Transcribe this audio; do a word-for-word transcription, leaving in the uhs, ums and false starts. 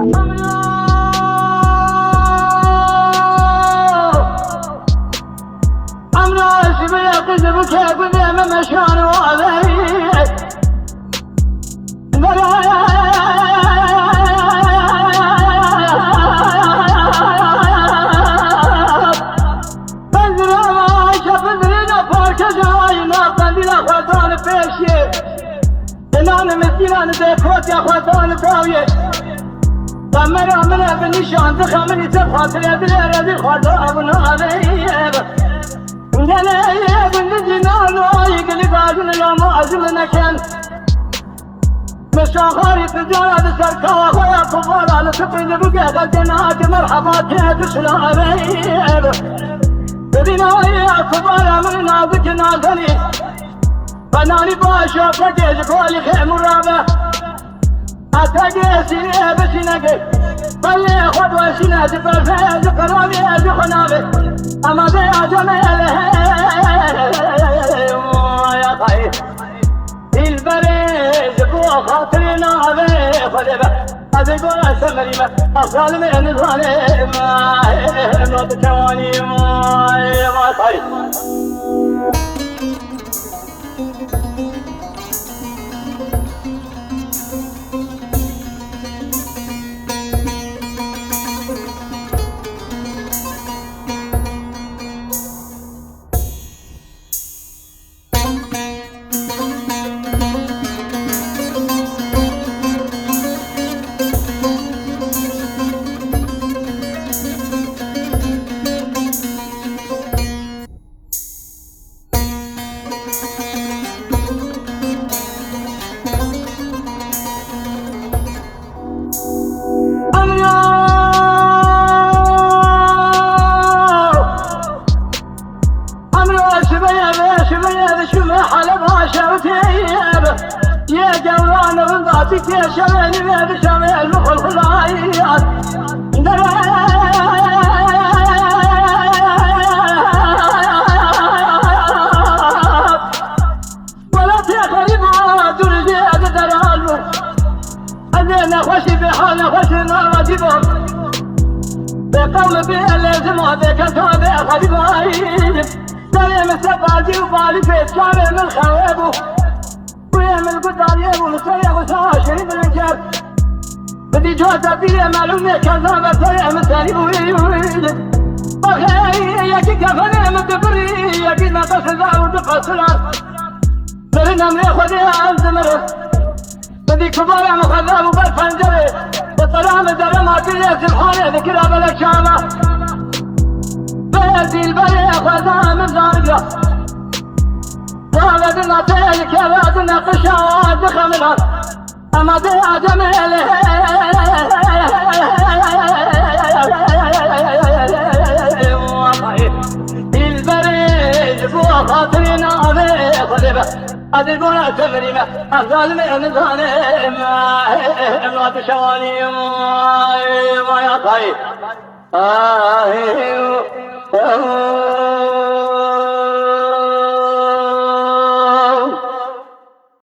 Emra, Emra, ji vê qîz bike gundê me meşan û averî. Benzina Ayşe, benzina parke cayna, benzina xwedan pêşiyê. Inan miskînan dê kotiya xwedan dawiyê. Kamera min e bi nîşan, dixa min îse xatirê dilê rezîl xwarda ew navê. Gelê gundî nano, gilî gazin lama azim neken. Meşaxarî tijara di ser kawa xwe ya kovara li tipî li bûke xelkê nake merheba tê tu şila ereyb. Bibîna ya kovara min nazik nazenî. Benanî baş o kekê ji kolî xêmû rabe. Etegê sînê bişînegê. Belê xwe doşîne ji berfê ji qeramî ji xwe navê. Ema vê acemê ele. Ya xayê. Dilberê ji bo xatirê navê Xwedê be. Ez ê gora semerî me, ez zalimê nizanê me, no dikewanî me, me tay. Emro şibeye ve şibeye ve şume hale başevteye. Ye gewran rinda ti keşeveni ve şevel muhulhulayat. Welatê xerîba, durujê ez deran bû. Ez ê nexweşî bê hal nexweşê nava dî bû. Bê qewm bê lêzim a bê kesa bê xerîba. Serê min se bazî û balî pê çavê min xewe bû. Guyê min gudariyê bû, min serê xwe sa şerî bilind kerd. Bidî cota bîrê melûmê keza ve serê min serî bû. Baxê yekî kefenê min dibirî, yekî nefes da û diqesirar. Mirin emrê Xwedê ez dimirim. Bidî kubara min xezab û ber pencerê. Bi tera min derema dilê zilhanê dikira belek çava. Bê dilberê Xweda min zanibra. Davedin atê li keve di neqişa dixeminan. Ema dê acemê lê. Dilberê ji bo xatirê navê Xwedê be. Ez ê gora semirî me. Ez zalimê nizane. Em nate şewanî. Vay atayê. Ay.